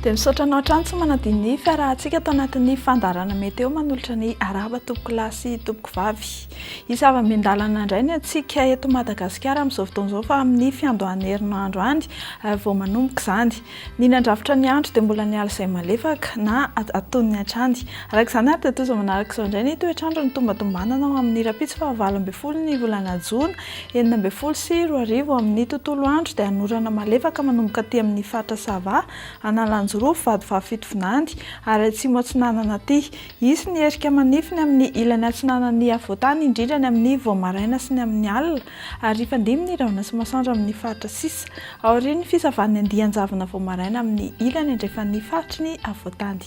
Dia misaotra anao hatrany tsy manadino ny fiarahantsika ato anatin'ny fandaharana Météo manolotra ny arahaba tompokolahy sy tompokovavy. Hisy hava-miandalana indray ny antsika eto Madagasikara amin'izao fotoana izao fa amin'ny fiandohan'ny herinandro any vao manomboka izany. Ny nandrafitra ny andro dia mbola ny alizay malefaka na antonony hatrany. Araka izany ary dia toy izao manaraka izao indray ny toetr'andro ny tombantombanana ho amin'ny rahampitso faha 18 ny volana jona 2016 amin'ny tontolo andro dia hanorana malefaka manomboka aty amin'ny faritra Sava, Analanjirofo, Vatovavy Fitovinany ary Atsimo Atsinanana aty. Hisy ny erika manify ny amin'ny ilany atsinanan'ny afovoantany indrindra ny amin'ny vao maraina sy ny amin'ny alina ary hifandimby ny rahona sy masoandro amin'ny faritra sisa aorian'ny fisavan'ny andian-javona vao maraina amin'ny ilany andrefan'ny faritry ny afovoantany.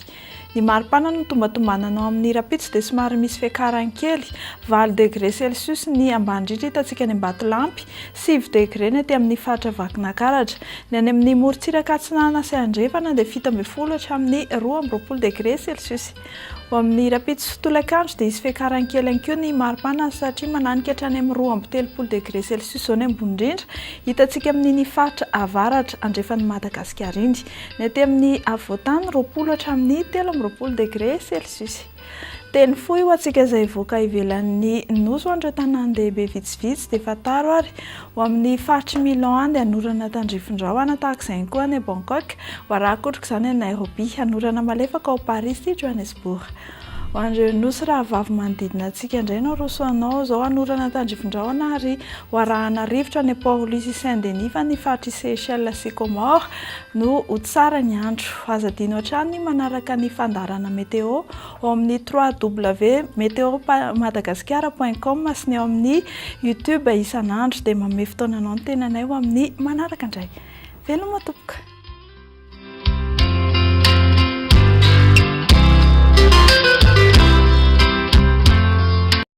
Ny maripana no tombantombanana ao amin'ny rahampitso dia somary misy fiakarany kely, valo degre celsius ny ambany indrindra hitantsika any Ambatolampy, sivy degre ny aty amin'ny faritra Vakinankaratra. Ny any amin'ny morontsiraka atsinanana sy andrefana dia 17 hatramin'ny 22 degre celsius. Ho amin'ny rahampitso tolakandro dia hisy fiakarany kely ihany koa ny maripana satria mananika hatrany amin'ny 32 degre celsius izao ny ambony indrindra hitantsika amin'iny faritra avaratra andrefan'i Madagasikara iny. Ny aty amin'ny afovoantany, 20 hatramin'ny 23 degre celsius. Teny fohy ho antsika izay hivoaka ivelan'ny Nosy ho an'ireo tanàn-dehibe vitsivitsy dia fantaro ary ho amin'ny faritr'i Milan any dia hanorana tandrifin-drahona tahaka izay ihany koa any Bangkok, ho araha-kotroka izany any Nairobi, hanorana malefaka ao Paris sy Johannesburg. Ho an'ireo nosy rahavavy manodidina antsika indray no aroso anao izao hanorana tandrifin-drahona ary ho arahana rivotra any Port-Louis sy Saint-Denis fa ny faritr'i Seychelles sy Comores no ho tsara ny andro. Aza adino hatrany ny manaraka ny fandaharana météo ao amin'ny www.meteomadagascar point com sy ny ao amin'ny YouTube isan'andro dia manome fotoana anao ny tenanay ho amin'ny manaraka indray. Veloma tompoko.